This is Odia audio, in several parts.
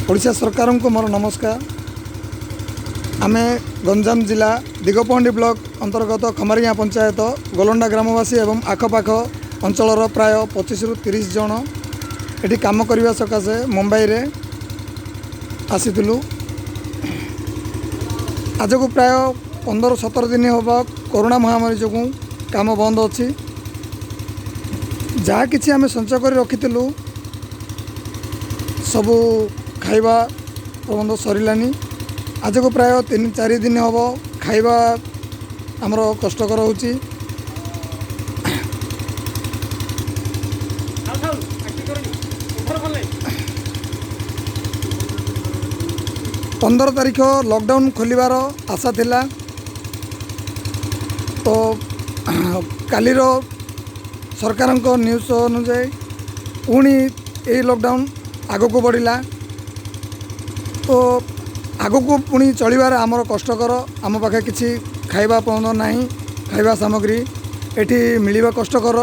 ଓଡ଼ିଶା ସରକାରଙ୍କୁ ମୋର ନମସ୍କାର। ଆମେ ଗଞ୍ଜାମ ଜିଲ୍ଲା ଦିଗପହଣ୍ଡି ବ୍ଲକ ଅନ୍ତର୍ଗତ ଖମାରିଗାଁ ପଞ୍ଚାୟତ ଗୋଲଣ୍ଡା ଗ୍ରାମବାସୀ ଏବଂ ଆଖପାଖ ଅଞ୍ଚଳର ପ୍ରାୟ 25ରୁ 30 ଜଣ ଏଠି କାମ କରିବା ସକାଶେ ମୁମ୍ବାଇରେ ଆସିଥିଲୁ। ଆଜକୁ ପ୍ରାୟ 15-17 ଦିନ ହେବ କରୋନା ମହାମାରୀ ଯୋଗୁଁ କାମ ବନ୍ଦ ଅଛି। ଯାହା କିଛି ଆମେ ସଞ୍ଚୟ କରି ରଖିଥିଲୁ, ସବୁ ଖାଇବା ପ୍ରବନ୍ଧ ସରିଲାନି। ଆଜକୁ ପ୍ରାୟ 3-4 ଦିନ ହେବ ଖାଇବା ଆମର କଷ୍ଟକର ହେଉଛି। 15 ତାରିଖ ଲକଡାଉନ୍ ଖୋଲିବାର ଆଶା ଥିଲା, ତ କାଲିର ସରକାରଙ୍କ ନ୍ୟୁଜ୍ ଅନୁଯାୟୀ ପୁଣି ଏଇ ଲକଡାଉନ୍ ଆଗକୁ ବଢ଼ିଲା। ତ ଆଗକୁ ପୁଣି ଚଳିବାର ଆମର କଷ୍ଟକର। ଆମ ପାଖେ କିଛି ଖାଇବା ପର୍ଯ୍ୟନ୍ତ ନାହିଁ, ଖାଇବା ସାମଗ୍ରୀ ଏଠି ମିଳିବା କଷ୍ଟକର।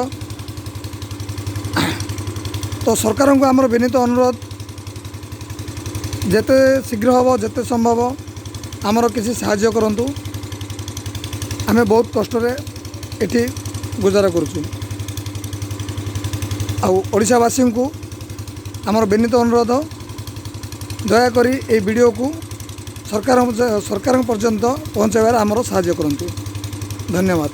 ତ ସରକାରଙ୍କୁ ଆମର ବିନୀତ ଅନୁରୋଧ, ଯେତେ ଶୀଘ୍ର ହେବ, ଯେତେ ସମ୍ଭବ ଆମର କିଛି ସାହାଯ୍ୟ କରନ୍ତୁ। ଆମେ ବହୁତ କଷ୍ଟରେ ଏଠି ଗୁଜାରା କରୁଛୁ। ଆଉ ଓଡ଼ିଶାବାସୀଙ୍କୁ ଆମର ବିନୀତ ଅନୁରୋଧ, ଦୟାକରି ଏଇ ଭିଡ଼ିଓକୁ ସରକାରଙ୍କ ପର୍ଯ୍ୟନ୍ତ ପହଞ୍ଚାଇବାରେ ଆମର ସାହାଯ୍ୟ କରନ୍ତୁ। ଧନ୍ୟବାଦ।